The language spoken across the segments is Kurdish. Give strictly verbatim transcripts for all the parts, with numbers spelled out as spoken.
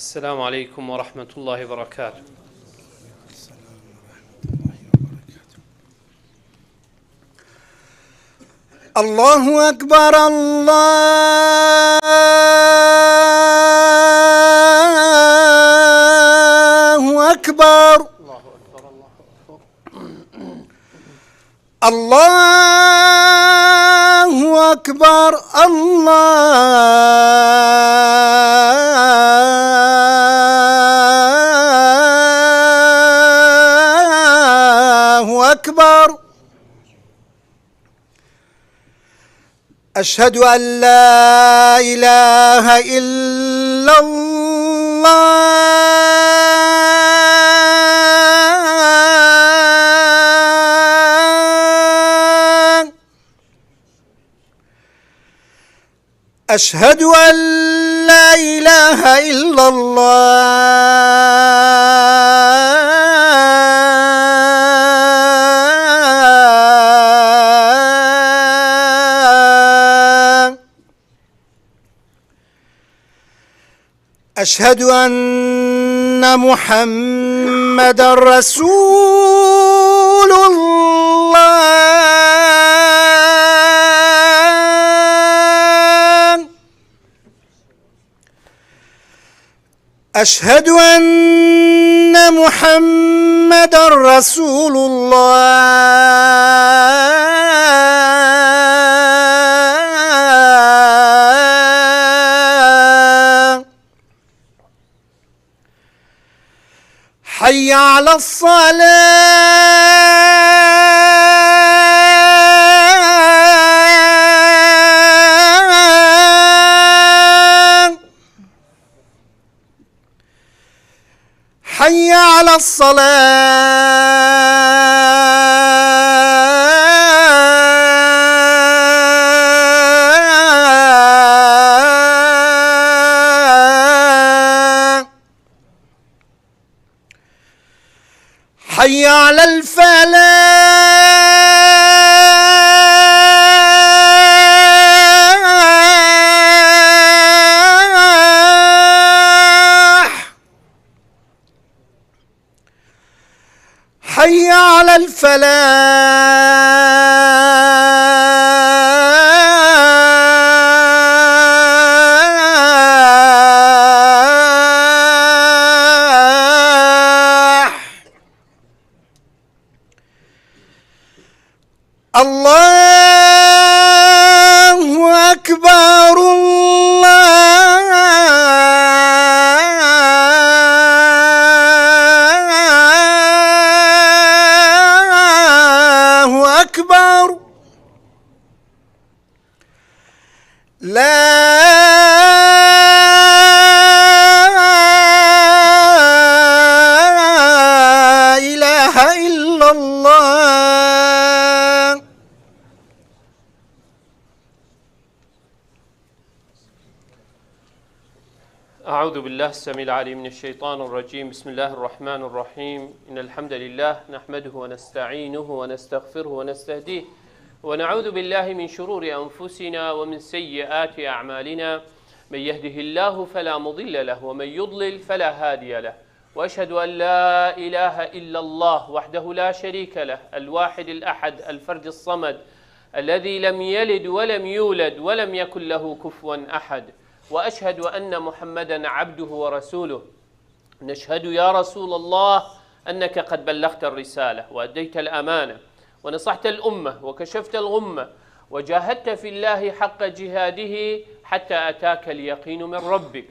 السلام عليكم ورحمة الله وبركاته. الله أكبر، الله أكبر. الله أكبر، الله أكبر. أشهد أن لا إله إلا الله. أشهد أن لا إله إلا الله. أشهد أن محمدا رسول الله. أشهد أن محمدا رسول الله. حي على الصلاة. حي على الصلاة. حي على الفلاح. حي على الفلاح. الله أكبر، الله أكبر. لا إله إلا الله. أعوذ بالله السميع العليم من الشيطان الرجيم. بسم الله الرحمن الرحيم. إن الحمد لله نحمده ونستعينه ونستغفره ونستهديه، ونعوذ بالله من شرور أنفسنا ومن سيئات أعمالنا. من يهده الله فلا مضل له، ومن يضلل فلا هادي له. وأشهد أن لا إله إلا الله وحده لا شريك له، الواحد الأحد، الفرد الصمد، الذي لم يلد ولم يولد ولم يكن له كفوا أحد. وأشهد أن محمدا عبده ورسوله. نشهد يا رسول الله أنك قد بلغت الرسالة وأديت الأمانة ونصحت الأمة وكشفت الغمة وجاهدت في الله حق جهاده حتى أتاك اليقين من ربك.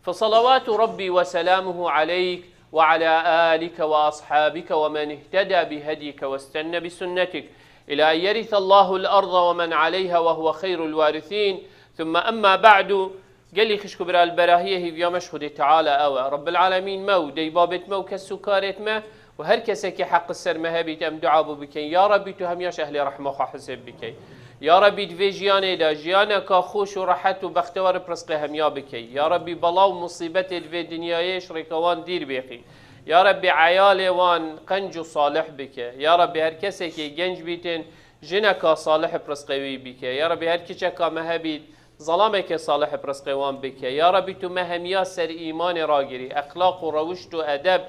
فصلوات ربي وسلامه عليك وعلى آلك وأصحابك ومن اهتدى بهديك واستنى بسنتك إلى أن يرث الله الأرض ومن عليها وهو خير الوارثين. ثم أما بعد، Gelî xişk û bira, li berahiyê hêviya me ji Xwedê Teala ew e. Rebbil Alemîn me û deybabêt me û kes û karêt me û her kesekî heq li ser me hebît, em dua bo bikin. Ya Rebbî, tu hemiya ji ehlê rehma xwe hesêb bikey. Ya Rebbî, di vê jiyanê de jiyaneka xweş û rehet û bextewar bi rizqê hemiya bikey. Ya Rebbî, bela û musîbetê di vê dinyayê ji rêka wan dîr bêxî. Ya Rebbî, eyalê wan qenc û salih bike. Ya Rebbî, her kesekî genc bîtin, jineka salih bi rizqê wî bike. Ya Rebbî, her kiçeka me hebît, Zelameke salih bi rizqê wan bike. Ya Rabbî, tu me hemiya ser îmanê ragirî, exlaq û rewişt û edeb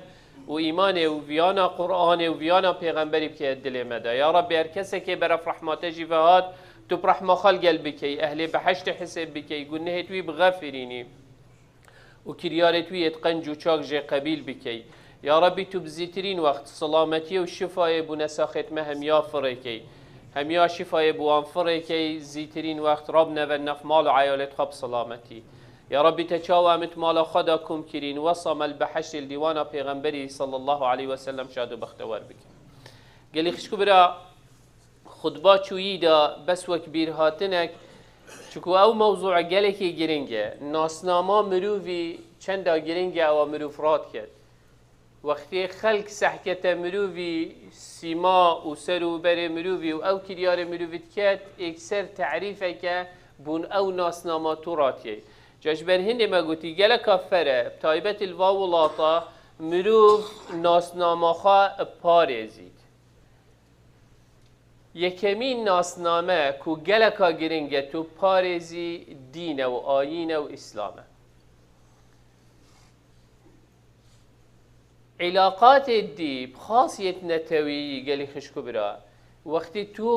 û îmanê û viyana Qur'anê û viyana pêxemberî bike dilê me de. Ya Rabbî, her kesekê beref rehma te jî ve hat, tu bi rehma xwe li gel bikey, ehlê behiştê hisêb bikey, gunehê wî bixefirînî û kiryarê wî yê qenc û çak jê qebîl bikey. Ya Rabbî, tu bi zîtirîn wext silametiyê û şifayê bo nesaxêt me hemiya firêkey. Hemiya şifayê bo wan firêkey, zîtirîn wext Rab neve nef mal û eyalêt xwe bi silametî. Ya Rabbî, te çawa em it mala xwe da kom kirîn, wesa me li behiştê li dîwana pêxemberî sallallahu aleyhi ve sellem şad û bextewar bike. Gelî xişk û bira, xutba çûyî de bes wek bîrhatinek, çiku ew mewzû gelekî giring e. Nasnama mirovî çenda giring e, ewa mirov radiket. Wextê xelk sehkete mirovî, sîma û ser û berê mirovî û ew kiryarê mirovî diket, êkser terîfeke bûn ew nasnama tu ratiyey. Ca ji ber hindê me gotî, geleka fere, taybet li va wilata, mirov nasnama xwe parêzît. Yekemîn nasname ku geleka giring e tu parêzî, dîn e û ayîn e û Îslam e. Îlaqatê dî bi xasiyet netewî gelî xişk û bira. Wextê tu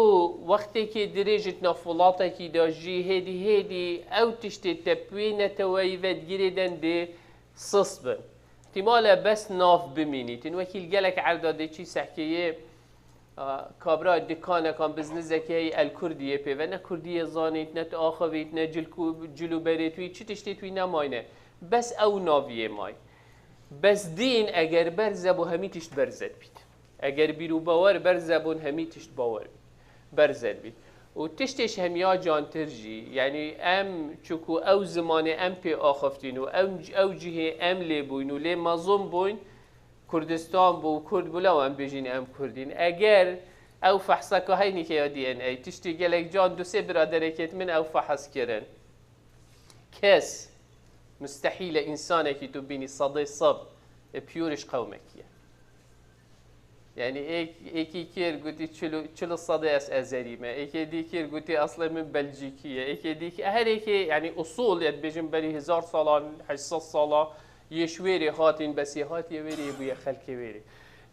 wextekê dirêj di nav welatekî de jî hêdî hêdî ew tiştê te bi wê neteweyî ve digirê dendê sis bin. Îhtîmal e bes nav bimînîtin. Wekî li gelek erda dê çî sehkeyê Kabra dikanekan, biznisekê heye el kurdiyê pê ve, ne kurdiyê zanît, ne tu axivît, ne cil ku-, cil û berê tu yî, çi tiştê tu yî nemayne. Bes ew naviyê may. Bes dîn eger berze bû, hemî tişt berze dibît. Eger bîr û bawer berze bûn, hemî tişt bawer bît. Berze dibît. Û tiştê ji hemiya cantir jî, yanî em çiku ew zimanê em pê axiftin û ew, ew cihê em lê bûyn û lê mezin bûyn, Kurdistan bû, Kurd bû, lew em bêjin em Kurdîn. Eger ew fehseka heynîke ya D N A, tiştî gelek can du sê biraderekêt min ew fehs kirin. Kes, mustehîl e însanekî tu bînî sedê sed e piyoriş qewmekî ye. Yanî êk, êkî kir gotî çil û, çil û sedê ez ezerî me. Êkê dî kir gotî eslê min belcîkî ye. Êkê dî kir, her êkê, yanî usul, ya dibêjin berî hezar salan, heşt sed sala, Yê ji wêrê hatin, bes yê hatiye wêrê, yê bûye xelkê wêrê.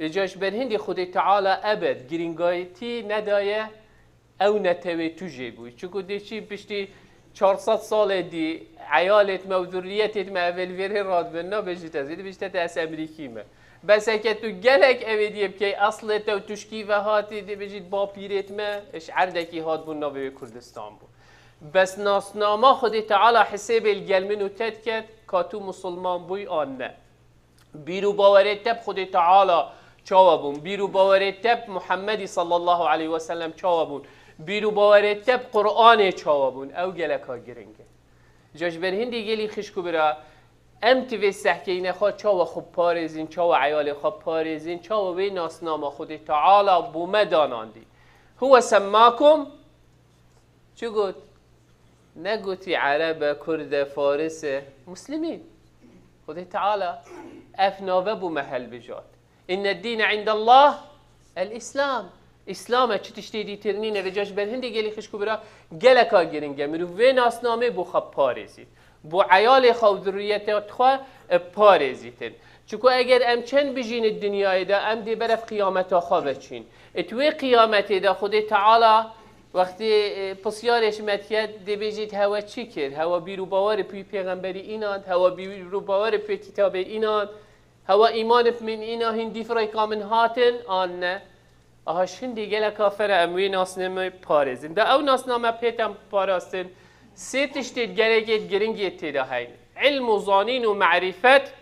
Îca ji ber hindî Xwedê Teala ebed girîngayetî nedaye ew netewê tu jê bûyî. Çiku dê çî piştî çar sed salê dî eyalêt me û zurriyetêt me evê li vêrê radibin, nabêjî te zî, dibêjî te, te ez Emerîkî me. Bes heke tu gelek evê diyê bikey, eslê te û tuşkî ve hatî, dê bêjî bapîrêt me ji erdekî hat bûn, navê wê Kurdistan bû. Bes nasnama Xwedê Teala hisêbê li gel min û te diket, ka tu musulman bûy an ne. Bîr û bawerê te bi Xwedê Teala çawa bûn? Bîr û bawerê te bi Muhemmedî sallallahu aleyhi ve sellem çawa bûn? Bîr û bawerê te bi Qur'anê çawa bûn? Ew geleka giring e. Ca ji ber hindî gelî xişk û bira, em ti vê sehkeyne xwe çawa xwe parêzin, çawa eyalê xwe parêzin, çawa wê nasnama Xwedê Teala bo me danandî. Huwe semmakum Çi got? Negotî Ereb e, Kurd e, Faris e, Muslimîn. Xwedê Teala ev nave bo me helbijart. Inne dîne indallah el-Îslam. Îslam e, çi tiştê dîtir nîne. Vêca ji ber hindê gelî xişk û bira geleka giring e. Mirov vê nasnamê bo xwe parêzît. Bo eyalê xwe û zurriyetê xwe, e, parêzîtin. Çiku eger em çend bijîn di dinyayê de, em dê berev qiyameta xwe veçîn. Di wê qiyametê de Xwedê Teala wextê, e, pisyarê ji me diket, dê bêjît hewe çi kir? Hewe bîr û bawerê pê pêxemberî înand, hewe bîr û bawerê pê kitabê înand, hewe îmanê min îna hîn dîf rêka min hatin an ne? Aha, şindî geleka fere em wê nasname parêzin. Da ew nasname pêtem parastin, sê tiştê gelekê giringê tê de heyn. Îlm û zanîn û merîfet,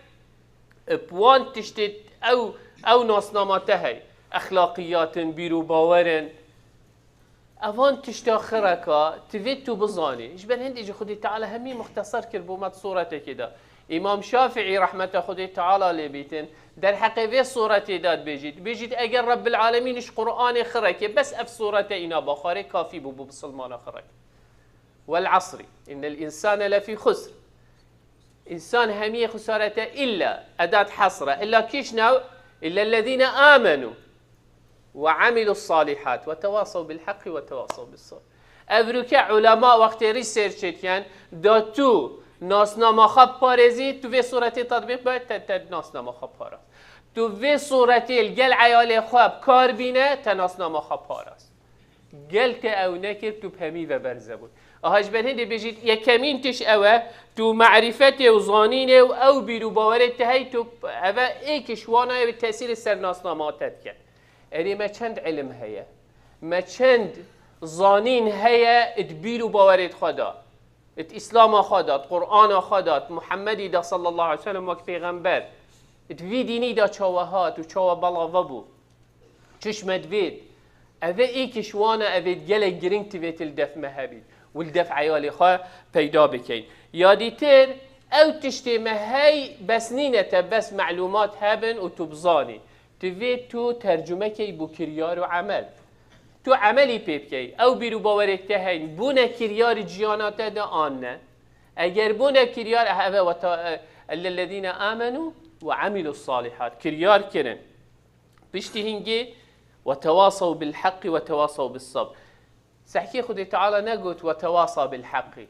bi wan tiştê ew, ew nasnama te hey. Exlaqiyatin, bîr û bawerin. Evan tişta xireka, divê tu bizanî. Ji ber hindê jî Xwedê Teala hemî muxtesar kir bo me di sûretekê de. Îmam Şafîî rehmeta Xwedê Teala lê bîtin, derheqê vê sûretê de dibêjît. Dibêjît, eger Rebbil Alemîn ji Qur'anê xireke, bes ev sûrete îna baxarê kafî bû bo bisilmana xirek. Wel asrî, innel însane lefî xusr. Însan hemiyê xusarete illa, edat hasr e. Illa kî ji nav? Illa ellezîne âmenû ve amilus salîhat ve tewasew bil haqqi ve tewasew bis sabr. Evroke ulema wextê research dikin, da tu nasnama xwe parêzî, tu vê sûretê tatbîq be, te, te nasnama xwe parast. Tu vê sûretê li gel eyalê xwe bi kar bîne, te nasnama xwe parast. Gel te ew nekir, tu bi hemî ve berze bûn. Aha ji ber hindê bêjît, yekemîn tişt ew e, tu marîfetê û zanînê û ew bîr û bawerê te hey, tu eve êk ji wana ew tesîrê ser nasnama te dike. Erê, me çend ilim heye? Me çend zanîn heye di bîr û bawerê xwe de? Di Îslama xwe de, di Qur'ana xwe de, di Muhammedî de sallallahu aleyhi ve sellem wek pêxember, di vî dînî de çawa hat û çawa belava bû? Çi ji me divêt? Eve êk ji wan e, evê gelek giring divêt li def me hebît û li def eyalê xwe peyda bikeyn. Ya dîtir, ew tiştê me hey bes nîne te, bes melûmat hebin û tu bizanî. Divê tu tercume key bo kiryar û emel. Tu emelî pê bikey. Ew bîr û bawerê te heyn, bûne kiryarî ciyana te de an ne? Eger bûne kiryar, ev e weta, e, ellellezîne amenû ve amilus salihat. Kiryar kirin. Piştî hingê, "Ve tewasaw bil haqqi ve tewasaw bis sabr." Sehkê Xwedê Teala negot, "Ve tewasa bil haqqi."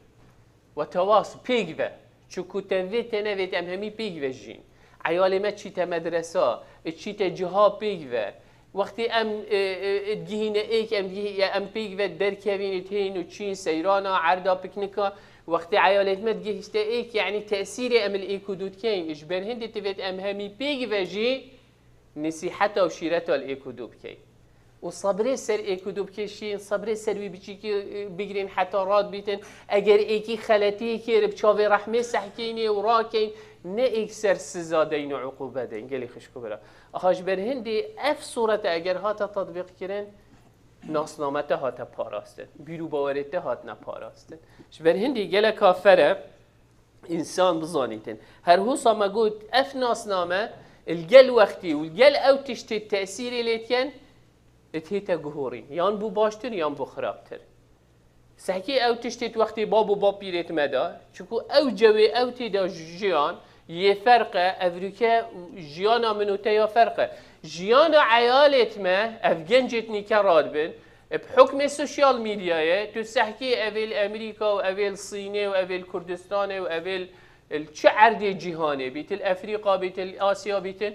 "Ve tewas, pêk ve." Çiku te vê te nevêt, em hemî pêk ve jîn. Eyalê me çîte medresa, çîte ciha, pêk ve. Wextê em, e, e, e, digihîne êk, em digihî-, em pêk ve derkevîn û tihîn û çîn seyrana, erda, piknika. Wextê eyalêt me digihîşte êk, yanî tesîrê em li êk û dû dikeyn. Ji ber hindê divêt em hemî pêk ve jî nesîheta û şîreta li êk û dû bikeyn. Û sebrê ser êk û dû bikêşîn, sebrê ser wî biçîkî, e, bigirîn heta rad bîtin. Eger êkî xeletî kir, bi çavê rehmê sehkînê û rakeyn, ne êk ser siza deyn û uqûbe deyn. Gelî xişk û bira. Aha ji ber hindê ev sûrete eger hate tatbîq kirin, nasname te hate parastin. Bîr û bawerê te hatine parastin. Ji ber hindê geleka fere, însan bizanîtin. Her husa me got, ev nasname li gel wextî û li gel ew tiştê tesîrê lê dikin, dihête guhorîn. Yan bû baştir, yan bû xirabtir. Sehkê ew tiştê di wextê bab û bapîrêt me de, çiku ew cewê ew tê de jiyan, yê ferq e, evrûke jiyana min û te ya ferq e. Jiyana eyalêt me, ev gencêt nîke radibin, bi hukmê sosyal medyayê, tu sehkê evê li Emerîka û evê li Sînê û evê li Kurdistanê û evê li çi erdê cîhanê bîtin, li Efrîka bîtin, li Asya bîtin,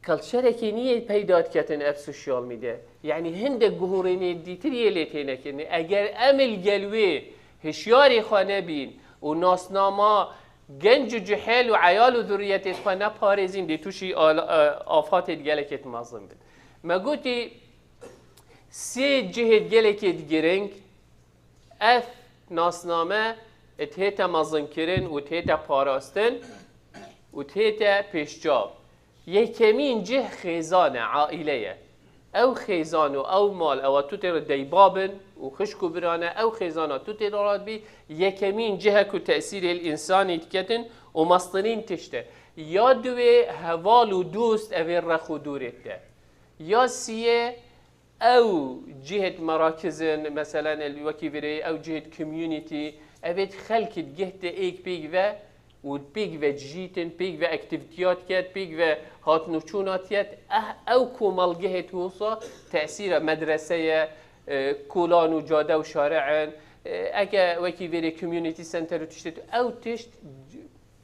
culturekê nîyê peyda diketin ev sosyal medya. Yanî hindek guhurênê dîtir yê lê têne kirinê. Eger em li gel wê hişyarê xwe nebîn û nasnama genc û cihêl û eyal û zurriyetê xwe neparêzîn, dê tûşî ala-, e, afatê gelekê mezin bin. Me gotî, sê cihê gelekê giring, ev nasname dihête mezinkirin û dihête parastin û dihête pêşçav. Yekemîn cih xêzan e, aîle ye. Ew xêzan û ew mal, ewa tu tê re deyba bin û xişk û biran e, ew xêzana tu tê re radibî, yekemîn cih e ku tesîrê li însanî diketin û mestirîn tişt e. Ya duwê heval û dost evê rex û dûrê te. Ya siyê ew cihêt merakizin, meselen, el-, wekî virê ew cihêt community, evêt xelkî digihte êk pêk ve û pêk ve cîtin, pêk ve aktivitiyat ket, pêk ve hatnûçûnat ket. Eh, ew komelgehêt wisa tesîra medrese ye, e, kolan û cade û şare in. E, eke wekî vêrê community center û tiştêt, ew tişt,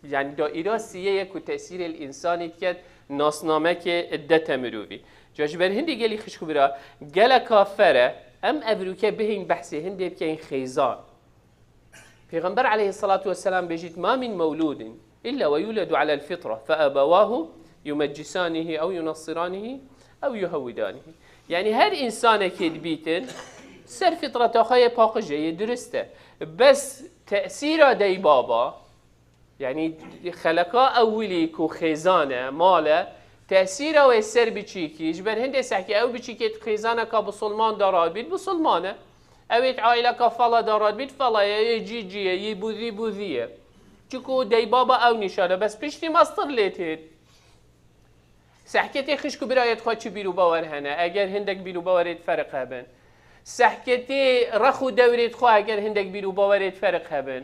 yanî daîra siyê ye ku tesîrê li însanî diket, nasnamekê dete mirovî. Ca ji ber hindê gelî xişk û bira, geleka fere, em evrûke bihên behsê hindê bikeyn xêzan. Pêxember aleyhisselatu vesselam bêjît, "Ma min mewludin illa ve yuledu alel fitra, fe ebewahu yumeccisanihi ew yunassiranihi ew yuhewidanihi." Yanî her însanekê dibîtin, ser fitreta xwe yê paqij e, yê dirist e. Bes tesîra dey baba, yanî xeleka ewilî ku xêzan e, mal e, tesîra wê ser biçîkî, ji ber hindê sehkê ew biçîkê di xêzaneka bisilman de rabît, bisilman e. Ew ê di aîleka fala de radibît, fala ye, yê cî cî ye, yê bûzî bûzî ye. Çiku deybaba ew nîşan e, bes piştî mestir lê têt. Sehketê xişk û birayê xwe çi bîr û bawer hene, eger hindek bîr û bawerê di ferq hebin. Sehketê rex û dewrê xwe eger hindek bîr û bawerê di ferq hebin.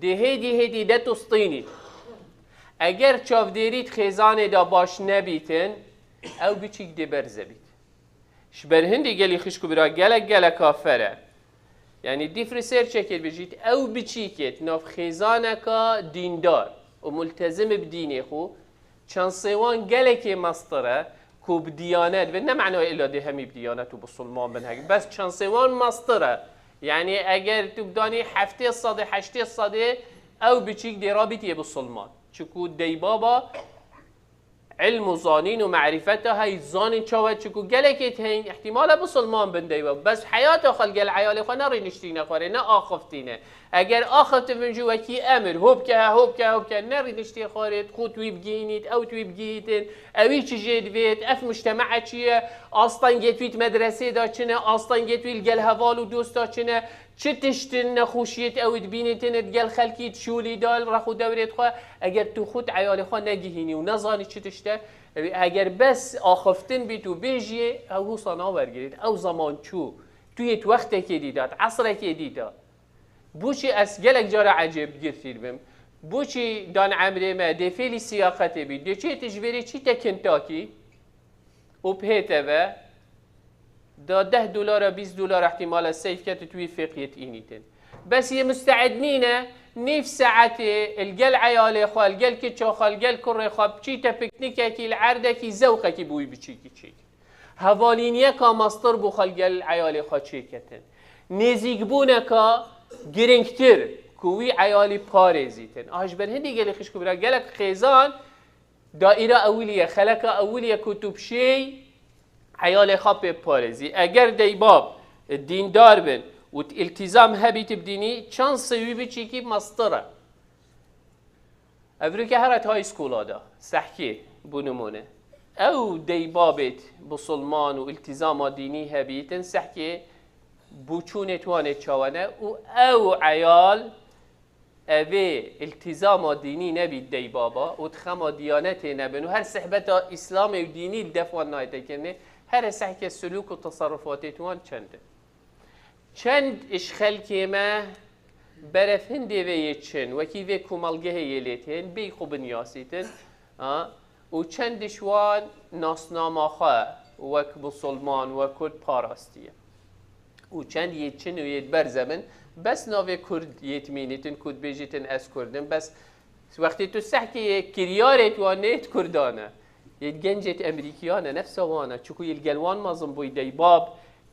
Dê hêdî hêdî de tu stînî. Eger çavdêrî di xêzanê de baş nebîtin, ew biçîk dê berze bît. Ji ber hindê gelî xişk û bira gelek geleka fer e. Yanî dîf researchekê bijît, ew biçîkêt nav xêzaneka dîndar û multezim bi dînê xwe, çansê wan gelekê mestir e ku bi diyanet bin, ne manayê illa dê hemî bi diyanet û bisilman bin hek, bes çansê wan mestir e. Yanî eger tu bidanî heftê sedê, heştê sedê ew biçîk dê rabîtiye bisilman. Çiku deybaba ilm û zanîn û marîfeta hey zanîn çawa, çiku gelekê heyîn îhtîmal e bisilman bin deywe. Bes heyata xwe li gel eyalê xwe ne rêniştîne xwarê, ne axiftin e. Eger axiftin bin jî wekî emir, hop ke, hop ke, hop ke, ne rêniştê xwarê, xwe tu wî bigihînît, ew tu wî bigihîtin, ewî çi jê divêt, ev mujtema çi ye, astengê tu wî di medresê de çi ne, astengê tu wî li gel heval û dosta çi ne, çi tiştin nexweşiyêt ew dibînîtin di gel xelkî di şûlî de li rex û dewrêt xwe, eger tu xwe di eyalê xwe negihînî û nezanî çi tişt e, eger bes axiftin bît û bêjiyê, ew wisa nawergirêt. Ew zeman çû. Tu yê di wextekê dî de, di esrekê dî de. Bo çi ez gelek cara ecêbgirtî dibim? Bo çi dan emrê me dê fêlî siyaqetê bî? Dê çê tu ji vêrê çî te Kentucky û bihête ve da deh dolara, bîst dolara ihtimal e seyf ket tu wî fêqiyê tînîtin. Bes yê musteed nîne, nîv saetê li gel eyalê xwe, li gel kiça xwe, li gel kurê xwe, biçîte piknikekî, li erdekî, zewqekî bi wî biçîkî çêkî. Hevalîniyeka mestir bû xwe li gel eyalê xwe çêketin. Nêzîkbûneka giringtir ku wî eyalî parêzîtin. A ji ber hindî gelî xişk û bira gelek xêzan daîra ewilî ye, xeleka ewilî ye ku tu bi şêy eyalê xwe pê parêzî. Eger deybab dîndar bin û îltîzam hebît bi dînî, çansê wî biçîkî mestir e. Evrûke here di high school-a de, sehkê, bo nimûne. Ew deybabêt bisilman û îltîzama dînî hebîtin, sehkê boçûnêt wan ê çawa ne û ew eyal evê îltîzama dînî nebît deybaba û di xema diyanetê nebin û her sehbeta îslamê û dînî li def wan nayête kirinê, here sehkê sulûk û teserrufatêt wan çend in. Çend ji xelkê me berev hindê vê yê çin, wekî vê komelgehê yê lê tên, bêyî xwe binyasîtin, ha? Û çend ji wan nasnama xwe wek bisilman, wek kurd parastiye. Û çend yê çin û yê berze min, bes navê kurd yê dimînîtin, ku dibêjîtin ez kurd im, bes Wextê tu sehkê yê kiryarê tu wan nêt kurdan e. Yê gencêt emerîkiyan e, nefsa wan e. Çiku yê li gel wan mezin bûy deybab,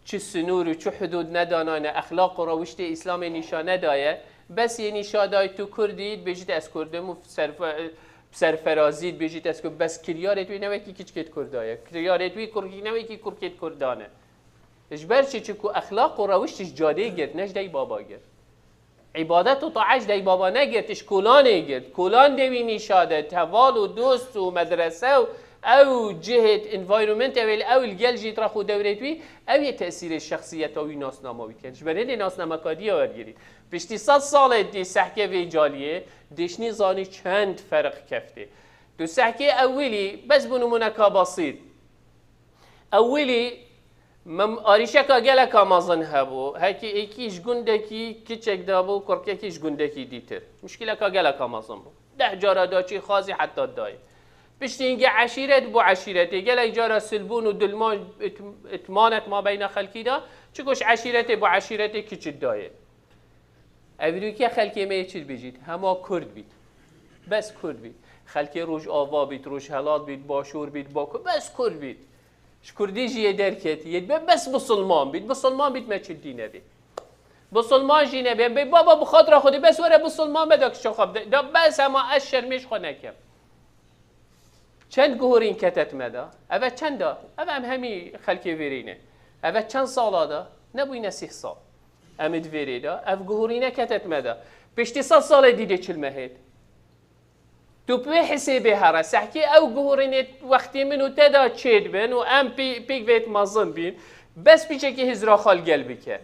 çi sinûr û çi hudûd nedanayne, exlaq û rewiştê Îslamê nîşa nedaye. Bes yê nîşa dayê tu kurdî, dibêjît ez kurd im û serfe-, serferazî dibêjît ez kurd. Bes kiryarê tu ne wekî kiçkêt kurda ye. Kiryarê tu kurkî ne wekî kurkêt kurdan e. Ji ber çi? Çiku exlaq û rewişt ji cadê girt, ne ji deybaba girt. Îbadet û tae ji deybaba negirt, ji kolanê girt. Kolan dê wî nîşa de, heval û dost û medrese û ew cihêt, environment ew ê li ew li gel jî rex û dewrêt wî, ew yê tesîrê şexsiyeta wî nasnama wî dikin. Ji ber hindê nasnameka dî ya wergirî. Piştî sed salê dî sehkê vê caliyê, dêşnî zanî çend ferq keftê. Tu sehkê ewilî, bes bû nimûneka besît. Ewilî mem-, arîşeka geleka mezin hebû. Hekî êkî ji gundekî kiçek dabû, kurkekî ji gundekî dîtir. Muşkileka geleka mezin bû. Deh cara daçî xazî heta dayê. Piştî hingê eşîret bû eşîretê. Gelek cara silbûn û dilman it-, itmanet ma beyna xelkî de. Çiku ji eşîretê bû eşîretê kiçit dayê. Evrûke xelkê me yê çi dibêjît? Hema kurd bît. Bes kurd bît. Xelkê Rojava bît, Rojhelat bît, Başûr bît, Bakur, bes kurd bît. Ji kurdî jî yê derket, yê be-, bes bisilman bît. Bisilman bît me çi dîne bît. Bisilman jî nebe. Bê baba bi xatira Xwedê bes were bisilman be da kişa xwe bide. Da bes hema ez şermê ji xwe nekem. Çend guhurîn ketet me de? Eve çend e? Eve em hemî xelkê vêrî ne. Eve çend sala de? Nebûyne sih sal. Em ê di vêrê de. Ev guhurîne ketet me de. Piştî sed salê dî dê çil me hêt. Tu bi wê hisêbê here. Sehkê ew guhurînê wextê min û te de çêdibin û em pê-, pêk vêt mezin bîn. Bes piçekî hizra xwe li gel bike.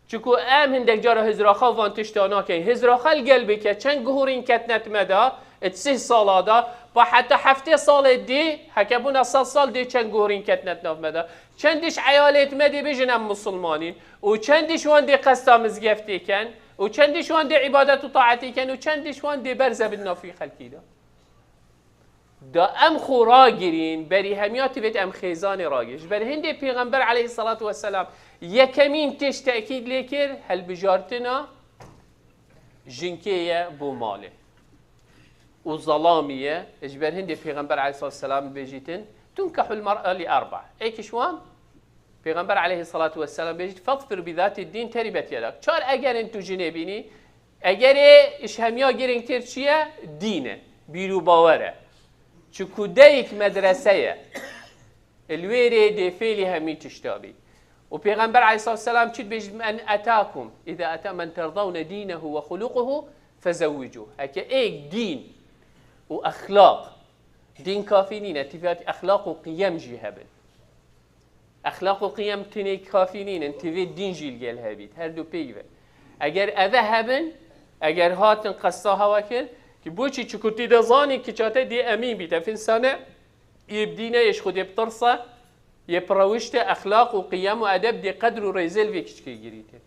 Çiku em hindek cara hizra xwe van tişta nakin. Hizra xwe li gel bike, çend guhurîn ketnet me de, di sih sala de, pa heta heftê salê dî, heke bûna sed sal dê çend guhurîn ketnet nav me de. Çend iş eyalêt me dê bêjin em musulmanîn. Û çend iş wan dê qesta mizgeftê ken. Û çend iş wan dê îbadet û taetê ken. Û çend iş wan dê berze bin nafî xelkî de. Da em xwe ragirîn, berî hemiya tivêt em xêzanê ragir. Ji ber hindê Pêxember aleyhissalatu vesselam Yekemîn tişt tekîd lê kir, helbijartina jinkê ye bo malê. Û zelamî ye. Ji ber hindê Pêxember aleyhissalatu vesselam bêjîtin, "Tunkahul mer'a li erba." Êkiş wan, Pêxember aleyhissalatu vesselam bêjît, "Fazfir bi zatid din teribet yedak." Çar egerên tu jinê bînî, egerê ji hemiya girîngtir çi ye? Dîn e, bîr û bawer e. Çiku deyek medrese ye. Li wê rê dê fêlî hemî tişta bî. Û Pêxember aleyhissalatu vesselam çi dibêjît, "Men etakum, îza eta men terdawne dînehu ve xuluquhu fezewwicuh." Heke êk dîn û exlaq, dîn kafî nîne, tîfat exlaq û qiyem jî hebin. Exlaq û qiyem tinê kafî nînin, tîvê dîn jî li gel hebît, her du pêk ve. Eger eve hebin, eger hatin qesta hewa kir, ki bo çi, çiku tî de zanî ki çate dê emîn bît, ev însane yê bi dîne, yê ji Xwedê bi tirse, yê bi rewişte, exlaq û qiyem û edeb dê qedr û rêzê li vê kiçikê girîtin.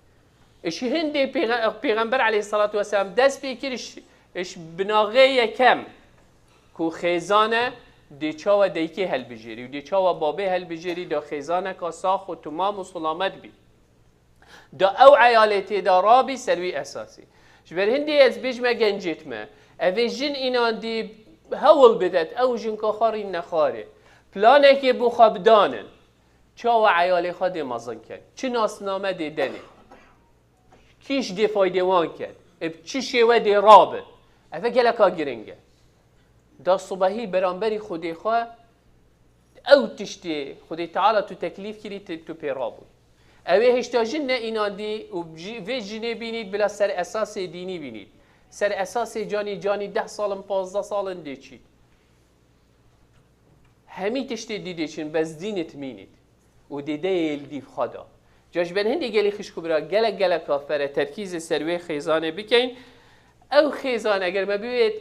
Ji hindê pêxe-, Pêxember aleyhissalatu vesselam dest pê kir, ji, ji binaxê yekem ku xêzan e, dê çawa deykê helbijêrî û dê çawa babê helbijêrî, da xêzaneka sax û timam û silamet bî. Da ew eyalê tê de rabî ser wî esasî. Ji ber hindê ez bêjime gencêt me, evê jin înan dî hewl bidet, ew jinka xwe rîn nexwarê. Planekê bo xwe bidanin. Çawa eyalê xwe dê mezin ken? Çi nasname dê denê? Kî ji dê faydê wan ket? Ê bi çi şêwe dê rabin? Eve geleka giring e. Da subehî beramberî Xwedê xwe ew tiştê Xwedê Teala tu teklîf kirî, tu, tu pê rabûyî. Ew ê hêşta jin ne înandî û ji, vê jinê bînît bila ser esasê dînî bînît. Ser esasê canî, canî deh salin, pazdeh salin dê çît. Hemî tiştê dî dê çin, bes dînit mînît. Û dê deyê li dîv xwe da. Ca ji ber hindê gelî xişk û bira gelek gelek afere terkîzê ser wê xêzanê bikeyn. Ew xêzan eger me biwêt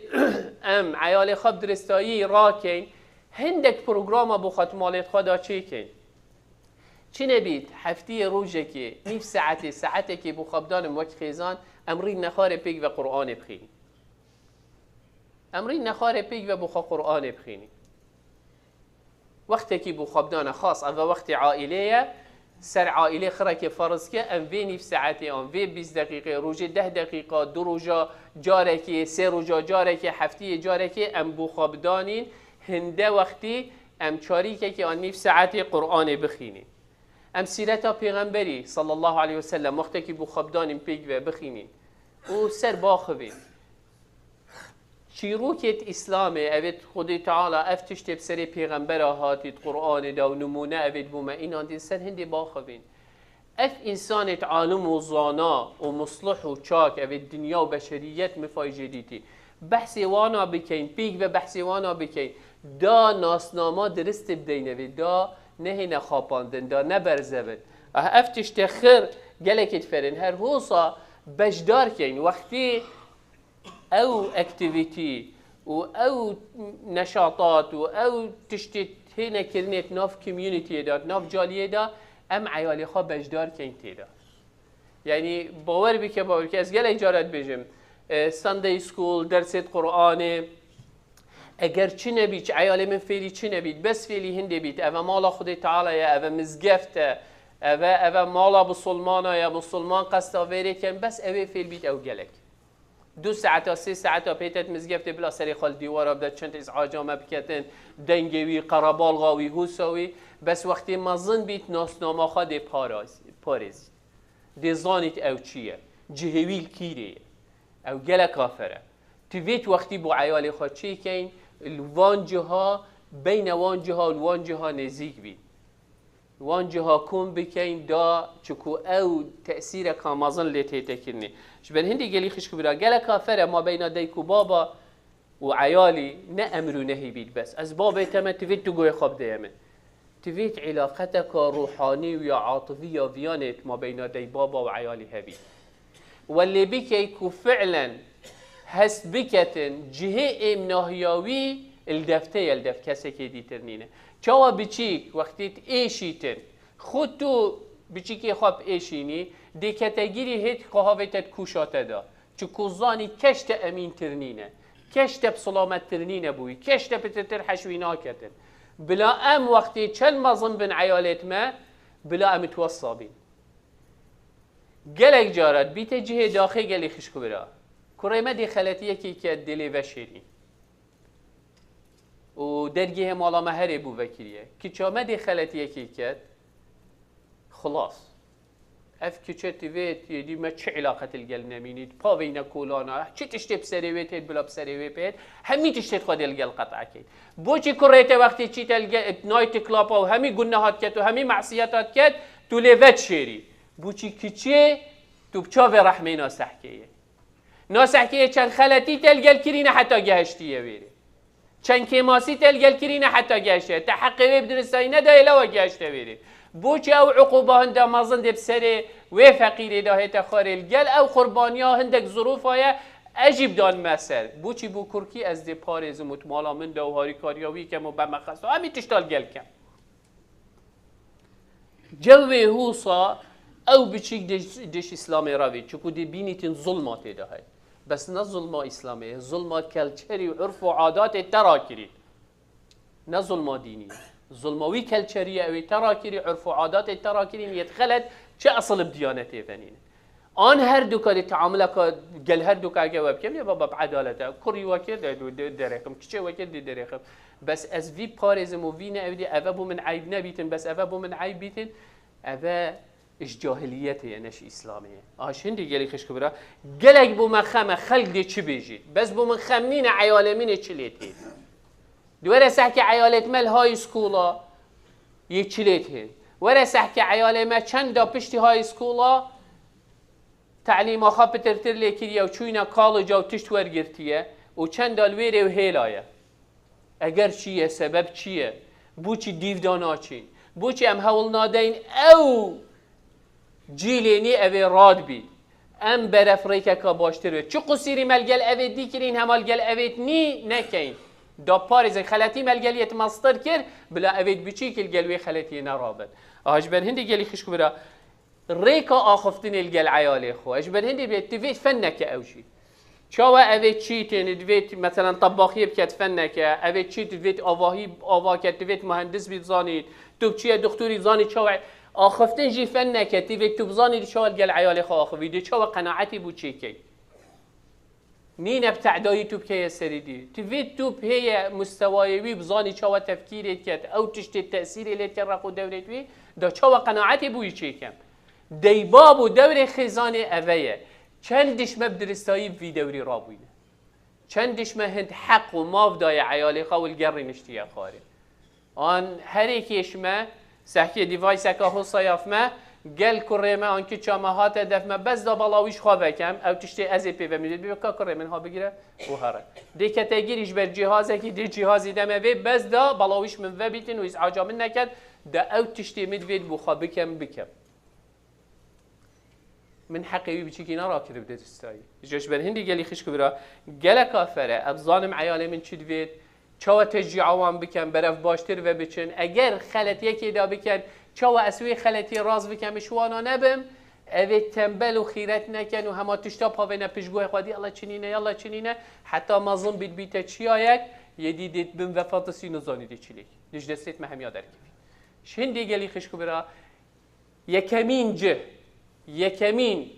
em eyalê xwe bi diristayî rakeyn, hindek programa bo xwe di malê xwe da çêkeyn. Çi nebît, heftiyê rojekê, nîv saetê, saetekê bo xwe bidanim wek xêzan, em rîn nexwarê pêk ve Qur'anê bixînin. Em rîn nexwarê pêk ve bo xwe Qur'anê bixînî. Wextekî bo xwe bidane xas, ev e wextê aîlê ye, ser aîlê xirekê ferz ke, em vê nîv saetê an, vê bîst deqîqê, rojê deh deqîqa, du roja carekê, sê roja carekê, heftiyê carekê em bo xwe bidanîn, hinde wextî em çarîkekê an nîv saetê Qur'anê bixînîn. Em sîreta Pêxemberî sallallahu aleyhi ve sellem wextekî bo xwe bidanîn pêk ve bixînîn û ser baxivîn. Çîrokêt Îslamê, evêt Xwedê Teala ev tiştê bi serê Pêxembera hatît, Qur'anê de û nimûne evêt bo me înandîn ser hindê baxivîn. Ev însanêt alim û zana û muslih û çak evêt dinya û beşeriyet mifay jê dîtî. Behsê wana bikeyn, pêk ve behsê wana bikeyn. Da nasnama dirist bideyne vê, da nehêne xapandin, da neberzevin. Ah, ev tiştê xir gelekê diferin. Her hosa beşdar keyn. Wextî ew aktivîtî û ew neşatat û ew tiştê hêne kirinê di nav communitiyê de, di nav caliyê de, em eyalê xwe beşdar keyn tê de. Yanî bawer bike, bawer bike, ez gelek cara dibêjim, e, Sunday school, dersê Qur'anê, eger çi nebît, eyalê min fêlî çi nebît, bes fêlî hindê bît, eve mala Xwedê Teala ye, eve mizgeft e, eve, eve mala Musulmana ye, Musulman qesta vêrê ken, bes ewê fêl bît, ew gelek. Du saeta, sê saeta pête di mizgeftê bila serê xwe li dîwara bide, çend îz'aca me biketin, dengê wî, qerebalxa wî, hûsa wî, bes wextê mezin bît, nasnama xwe dê paraz-, parêzît. Dê zanît ew çi ye. Cihê wî li kîrê ye. Ew gelek afer e. Divêt wextî bo eyalê xwe çêkeyn, li van ciha, beyne wan ciha û li wan ciha nêzîk bîn. Wan ciha kom bikeyn da, çiku ew tesîreka mezin lê tête kirinê. Ji ber hindê gelî xişk û bira, gelek afer e mabeyna dayik û baba û eyalî ne emr û nehî bît bes. Ez babê te me, divêt tu guhê xwe bideye min. Divêt îlaqeteka ruhanî û ya atifî ya viyanê di mabeyna dey baba û eyalî hebî. We lê bikey ku fi'len hest biketin, cihê êm nahiya wî li dev te ye, li dev kesekê dîtir nîne. Çawa biçîk, wextê tu êşîtin, xwe tu biçîkê xwe bi êşînî, dê ketegîrî hêt xwe havê te di kûşa te de. Çiku zanî keş te emîntir nîne. Keş te bi silamettir nîne bûyî. Keş te pitirtir heş wî naketin. Bila em wextê çend mezin bin eyalêt me, bila em it wesa bîn. Gelek cara dibîte cihê daxê gelî xişk û bira. Kurê me dê xeletiyekê ket dê lê veşêrî. Û dergehê mala me herê bû vekiriye. Kiça me dê xeletiyekê ket. Xulas. Ev kiçe tivêt yê dî me çi îlaqet li gel nemînît. Paveyne kolana. Çi tiştê bi serê wê têt bila bi serê wê pêt. Hemî tiştêt xwe dê li gel qet'a ket. Boçî kurê te wextê çîte li gel night club û hemî gunehat ket û hemî masiyetat ket, tu lê veşêrî. Boçî kiçê tu bi çavê rehmê nasehkê yê. Nasehkê yê çend xeletî te li gel kirîne heta gehiştiye wêrê. Çend kêmasî te li gel kirîne heta gehiştiye. Te heqê wê bi diristayî nedaye lewa gehişte wêrê. Boçî ew uquba hinde mezin dê bi serê wê feqîrê de hête xwarê li gel ew qurbaniya hindek zirûfa ye ez jî bidan me ser. Boçî bo kurkî ez dê parêzim û di mala min de û harîkariya wî kem û beme xesto. Hemî tişta li gel kem. Cewê hûsa ew biçîk dê, dê ji Îslamê re vê, çiku dê bînîtin zulma tê de heye. Bes ne zulma Îslamê ye, zulma kelçerî û urf û adatê te rakirî. Ne zulma dînî. Zulma wî kelçerî ye, ew ê te rakirî, urf û adatê te rakirî, niyet xelet, çi esil bi diyanetê venîne. An her duka dê teamuleka gel her duka ge we bikim, lê baba bi edalete. Kurî wekê de, de, de, derêxim, kiçê wekê de derêxim. Bes ez vî parêzim û vî ne ev dê, eve bo min eyb nebîtin, bes eve bo min eyb bîtin, eve ji cahiliyetê ye, ne ji Îslamê ye. Aha, ji hindê gelî xişk û bira, gelek bo me xem e, xelk dê çi bêjî. Bes bo min xem nîne, eyalê min ê çi lê tê. Di were sehkê eyalêt me li high school-a yê çi lê tê. Were sehkê eyalê me çenda piştî high school-a telîma xwe pitirtir lê kiriye û çûyne college-a û tişt wergirtiye û çenda li wêrê û hêla ye. Eger çi ye, sebeb çi ye? Boçî dîv da naçîn? Boçî em hewl nadeyin ew cîlê nî evê rad bît? Em beref rêkeka baştir be. Çi qusîrî me li gel evêt dî kirîn, hema li gel evêt nî nekeyin. Da parêzin, xeletî me li gel yêt mestir kir, bila evêt biçîk li gel wê xeletiyê nerabin. Aha, ji ber hindê gelî xişk û bira, rêka axiftinê li gel eyalê xwe. Ji ber hindê bê, divê fenneke ew jî. Çawa evê çî têne, divê, meselen, tebaxiyê biket fenneke, evê çî divê avahî ava ket, divê muhendis bî bizanît, tu biçiye doktorî bizanît çawa. Axiftin jî fenneke, divê tu bizanît çawa li gel eyalê xwe axivî, dê çawa qenaetî bû çêkey. Nîne bi tedayî tu bikeye serî dî. Tu vê tu heye mustewayê wî bizanî çawa tefkîrê diket, ew tiştê tesîrê lê diket req û dewrê wî, da çawa qenaetê bûyî çêkem. Deybab û dewrê xêzanê eve ye. Çend diş me bi diristayî bi vî dewrî rabûyne. Çend diş me hind heq û mav daye eyalê xwe û li ger rêniştiye xwarê. An herêkê ji me, sehkê device-eka hosayaf me, gel kurê me an kiça me hate def me, bes da bala wî ji xwe vekem, ew tiştê ez ê pê ve min dê, ka kurê min ha bigire û here. Dê kete girî ji ber cîhazekî, dê cîhazî deme vê, bes da bala wî ji min vebîtin û îz'aca min neket, de ew tiştê min divê bo xwe bikem, bikem. Min heqê wî biçîkî nerakiribe dê distayî. Ji, ji ber hindî gelî xişk û bira, geleka fere, ez zanim eyalê min çi divêt, çawa teşcî'a wan bikem, berev baştir ve biçin. Eger xeletiyekê de biken, çawa ez wê xeletiyê rast bikem, ji wana nebim, evê tembel û xîret neken û hema tişta pavêne piştguhê xwe dî, Allah çinîne, yallah çinîne, heta mezin bît bîte çiyayek, yê dî dêt bin vefatisî nizanî dê çilêk. Dij destêt me hemiya derkevî. Ji hindê gelî xişk û bira, Yekemîn cih, yekemîn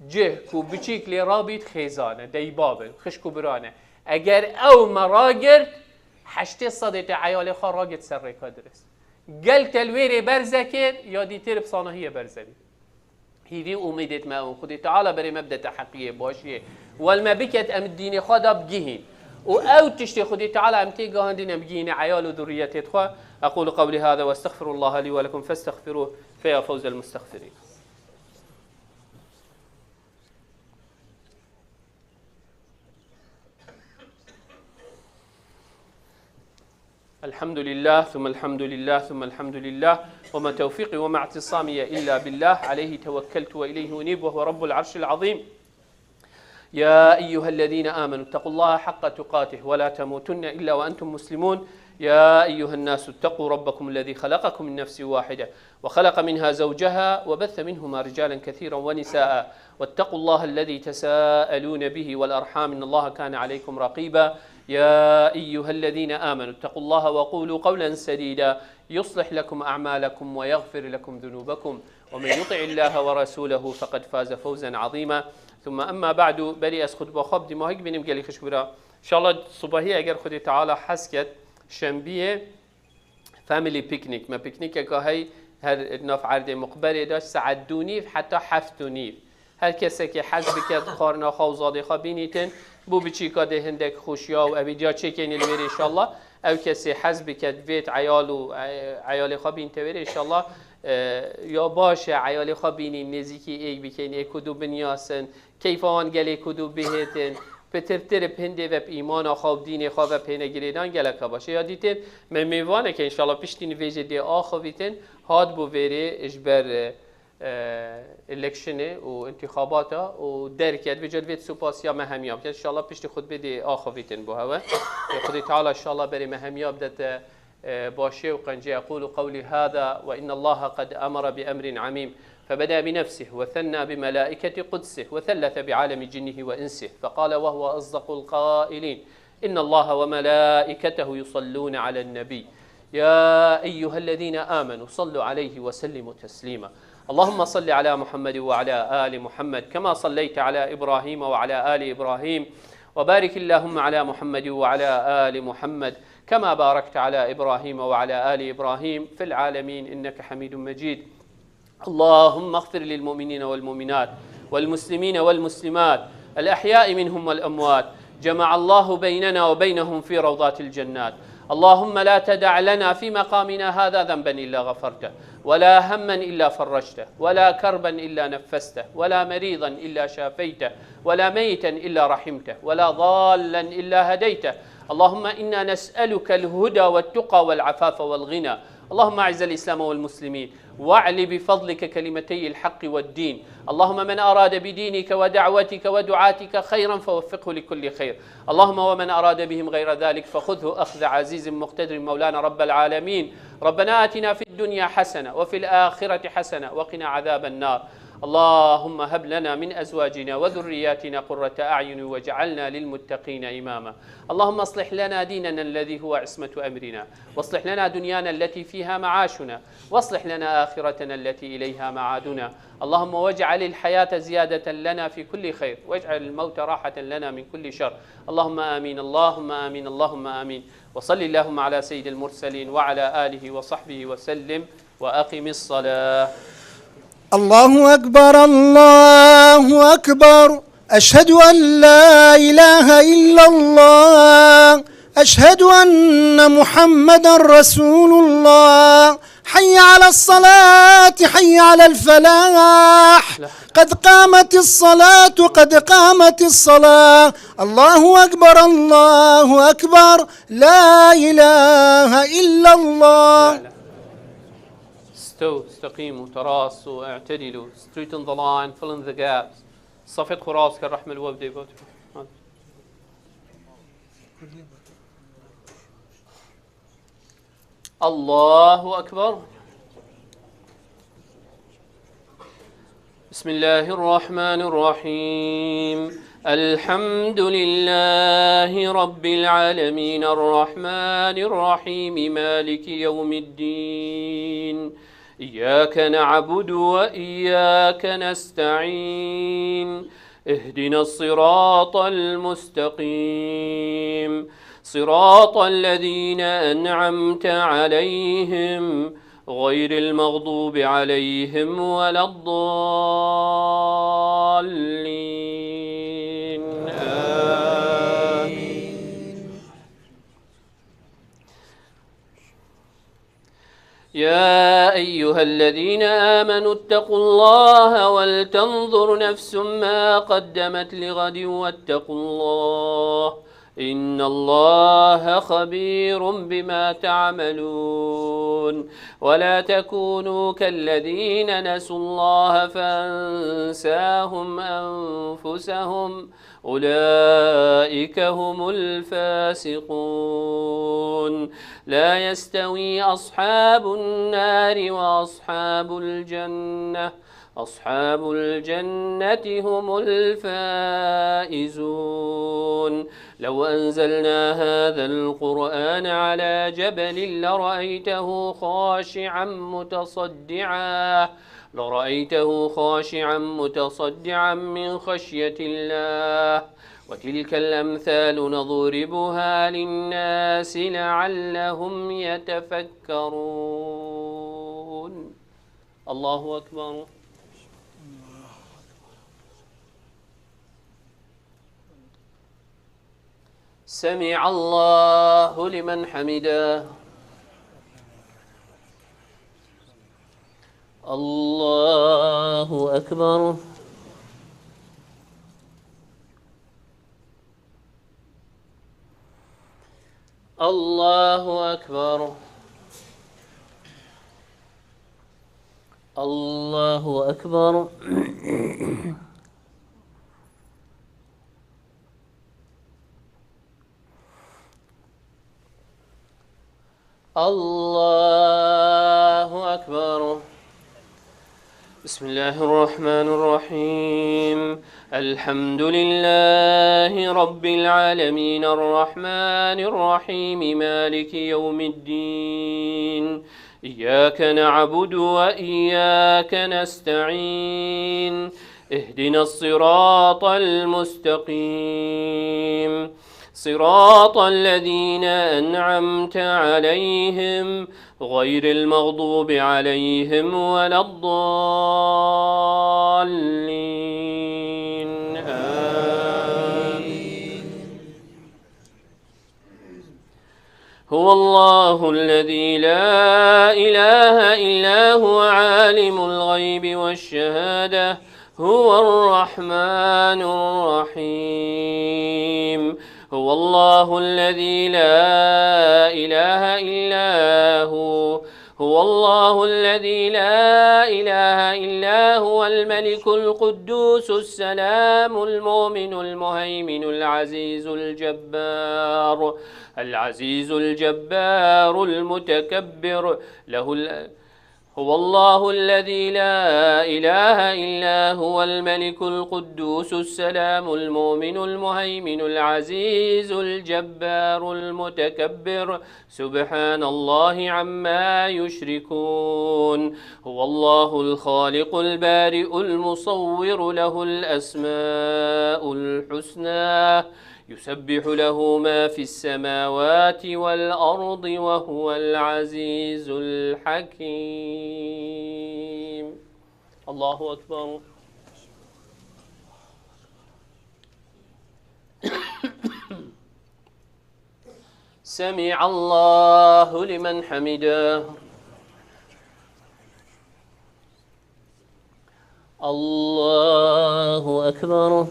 cih ku biçîk lê rabît xêzan e, deybab in, xişk û biran e. Eger ew me ragirt, heştê sedê te eyalê xwe ragirt ser rêka dirist. Gel te li wê rê berze kir, ya dîtir bi sanahiyê berze bî. Hîvî û umîdêt me ew in, Xwedê Teala berê me bidete heqiyê, başiyê. Wel me biket em dînê xwe da bigihîn. Û ew tiştê Xwedê Teala em tê gihandîn em bigihîne eyal û duriyetêt xwe. أقول قولي هذا وأستغفر الله لي ولكم فاستغفروه فيا فوز المستغفرين. الحمد لله، ثم الحمد لله، ثم الحمد لله، وما توفيقي وما اعتصامي إلا بالله، عليه توكلت وإليه أنيب، وهو رب العرش العظيم. يا أيها الذين آمنوا اتقوا الله حق تقاته ولا تموتن إلا وأنتم مسلمون. يا أيها الناس اتقوا ربكم الذي خلقكم من نفس واحدة وخلق منها زوجها وبث منهما رجالا كثيرا ونساء واتقوا الله الذي تساءلون به والأرحام إن الله كان عليكم رقيبا. يا أيها الذين آمنوا اتقوا الله وقولوا قولا سديدا يصلح لكم أعمالكم ويغفر لكم ذنوبكم ومن يطع الله ورسوله فقد فاز فوزا عظيما. ثم أما بعد، berî ez xutba xwe bidîm, hik bînim gelî xişk bira. Înşallah subahî eger Xwedê Teala hez ket, şembiyê family picnic, me pîknîkeka hey her nav erdê muqberê de saet du nîv heta heft û nîv. Her kesekê hez biket xwarina xwe û zadê xwe bînîtin, bo biçîka dê hindek xweşiya û evîdiya çêkênî li wêrê înşallah. Ew kesê hez biket vêt eyal û, e, eyalê xwe bînte wêrê înşallah, e, ya baş e eyalê xwe bînîn, nêzîkî êk bikeyn, êk û du binyasin, keyfa wan gelê ku dû bihêtin, pitirtir bi hindê ve bi îmana xwe û dînê xwe ve pêne girêdan geleka baş e. Ya dîtin, me mêvaneke înşallah piştî nivêjê dê axivîtin, hat bo vêrê ji ber, e, e, electionê û intixabata û derket. Vêca divêt supasiya me hemiya biket. Înşallah piştî xutbê dê axivîtin bo hewe. E, Xwedê Teala înşallah berê me hemiya bidete e, başê û qencê. أقول قولي هذا وإن الله قد أمر بأمر عميم، فبدأ بنفسه وثنى بملائكة قدسه وثلث بعالم جنه وإنسه، فقال وهو أصدق القائلين: إن الله وملائكته يصلون على النبي، يا أيها الذين آمنوا صلوا عليه وسلموا تسليما. اللهم صل على محمد وعلى آل محمد كما صليت على إبراهيم وعلى آل إبراهيم، وبارك اللهم على محمد وعلى آل محمد كما باركت على إبراهيم وعلى آل إبراهيم في العالمين إنك حميد مجيد. اللهم اغفر للمؤمنين والمؤمنات والمسلمين والمسلمات الأحياء منهم والأموات، جمع الله بيننا وبينهم في روضات الجنات. اللهم لا تدع لنا في مقامنا هذا ذنبا إلا غفرته، ولا هما إلا فرجته، ولا كربا إلا نفسته، ولا مريضا إلا شافيته، ولا ميتا إلا رحمته، ولا ضالا إلا هديته. اللهم إنا نسألك الهدى والتقى والعفاف والغنى. اللهم أعز الإسلام والمسلمين، وأعل بفضلك كلمتي الحق والدين. اللهم من أراد بدينك ودعوتك ودعاتك خيرا فوفقه لكل خير. اللهم ومن أراد بهم غير ذلك فخذه أخذ عزيز مقتدر مولانا رب العالمين. ربنا آتنا في الدنيا حسنة وفي الآخرة حسنة وقنا عذاب النار. اللهم هب لنا من أزواجنا وذرياتنا قرة أعين واجعلنا للمتقين إماما. اللهم أصلح لنا ديننا الذي هو عصمة أمرنا، وأصلح لنا دنيانا التي فيها معاشنا، وأصلح لنا آخرتنا التي إليها معادنا. اللهم واجعل الحياة زيادة لنا في كل خير، واجعل الموت راحة لنا من كل شر. اللهم آمين، اللهم آمين، اللهم آمين. وصل اللهم على سيد المرسلين وعلى آله وصحبه وسلم. وأقم الصلاة. الله أكبر، الله أكبر. أشهد أن لا إله إلا الله. أشهد أن محمدا رسول الله. حي على الصلاة، حي على الفلاح. قد قامت الصلاة، قد قامت الصلاة. الله أكبر، الله أكبر. لا إله إلا الله. استووا، استقيموا، تراصوا، اعتدلوا، straighten the line, fill in the gaps. صفيت خراص كالرحمة الوفدي. الله أكبر. بسم الله الرحمن الرحيم. الحمد لله رب العالمين، الرحمن الرحيم، مالك يوم الدين. إياك نعبد وإياك نستعين. اهدنا الصراط المستقيم. صراط الذين أنعمت عليهم غير المغضوب عليهم ولا الضالين. آمين. يا أيها الذين آمنوا اتقوا الله ولتنظر نفس ما قدمت لغد واتقوا الله، إن الله خبير بما تعملون. ولا تكونوا كالذين نسوا الله فأنساهم أنفسهم، أولئك هم الفاسقون. لا يستوي أصحاب النار وأصحاب الجنة، أصحاب الجنة هم الفائزون. لو أنزلنا هذا القرآن على جبل لرأيته خاشعا متصدعا، لرأيته خاشعا متصدعا من خشية الله، وتلك الأمثال نضربها للناس لعلهم يتفكرون. الله أكبر. سمع الله لمن حمده. الله أكبر. الله أكبر. الله أكبر. الله أكبر. بسم الله الرحمن الرحيم. الحمد لله رب العالمين، الرحمن الرحيم، مالك يوم الدين. إياك نعبد وإياك نستعين. اهدنا الصراط المستقيم. صراط الذين أنعمت عليهم غير المغضوب عليهم ولا الضالين. آمين. هو الله الذي لا إله إلا هو عالم الغيب والشهادة هو الرحمن الرحيم. هو الله الذي لا إله إلا هو. هو الله الذي لا إله إلا هو الملك القدوس السلام المؤمن المهيمن العزيز الجبار. العزيز الجبار المتكبر له ال-، هو الله الذي لا إله إلا هو الملك القدوس السلام المؤمن المهيمن العزيز الجبار المتكبر. سبحان الله عما يشركون. هو الله الخالق البارئ المصور له الأسماء الحسنى. يسبح له ما في السماوات والأرض وهو العزيز الحكيم. الله أكبر. سمع الله لمن حمده. الله أكبر.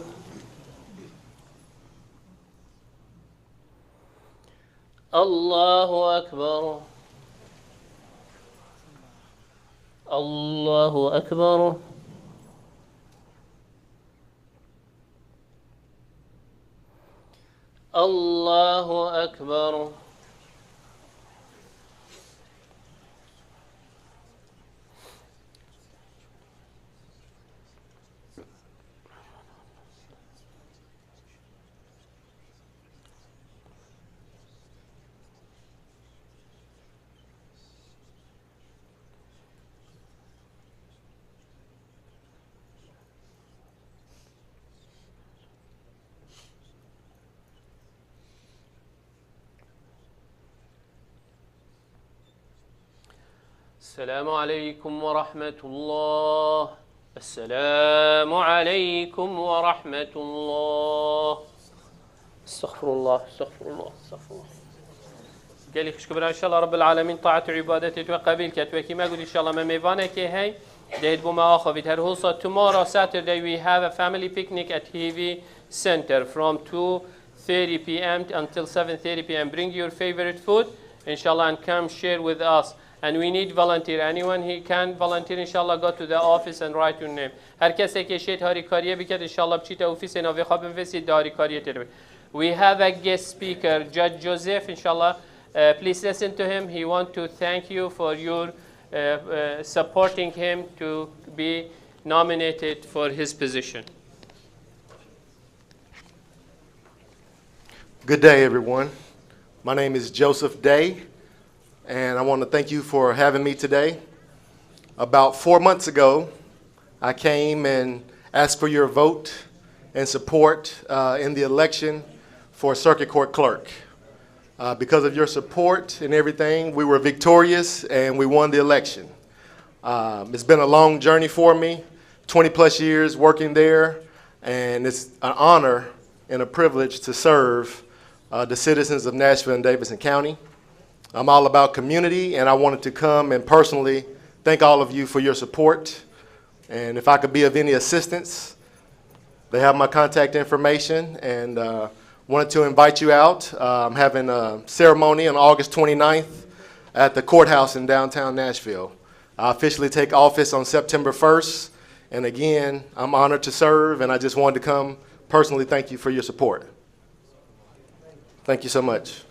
الله أكبر. الله أكبر. الله أكبر. السلام عليكم ورحمة الله. السلام عليكم ورحمة الله. استغفر الله، استغفر الله، استغفر الله. Gelî xişk bira, inşallah Rabbil Alemin taat û îbadetê tu qebîl ket. Wekî me got, inşallah me mêvanekê hey, dehêt bo me axavît. Her hosa tomorrow, Saturday, we have a family picnic at Hivi Center from two thirty p m until seven thirty p m. Bring your favorite food, inshallah, and come share with us. And we need volunteer. Anyone he can volunteer, inshallah, go to the office and write your name. Her kesekê şêt harîkariyê biket, inşallah, biçîte ofîsê navê xwe binivîsît, di harîkariyê tê de bê. We have a guest speaker, Judge Joseph, inshallah. Uh, please listen to him. He want to thank you for your, uh, uh, supporting him to be nominated for his position. Good day, everyone. My name is Joseph Day, and I want to thank you for having me today. About four months ago, I came and asked for your vote and support uh, in the election for Circuit Court Clerk. Uh, because of your support and everything, we were victorious and we won the election. Um, it's been a long journey for me, twenty plus years working there, and it's an honor and a privilege to serve uh, the citizens of Nashville and Davidson County. I'm all about community, and I wanted to come and personally thank all of you for your support. And if I could be of any assistance, they have my contact information, and uh, wanted to invite you out. Uh, I'm having a ceremony on August twenty-ninth at the courthouse in downtown Nashville. I officially take office on September first, and again, I'm honored to serve, and I just wanted to come personally thank you for your support. Thank you so much.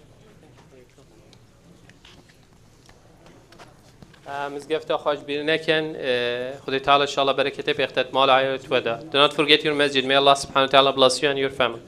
Mizgefta xwe ji bîr nekin. Xwedê Teala inşallah bereketê bêxte di mala we de. Do not forget your masjid. May Allah subhanahu wa ta'ala bless you and your family.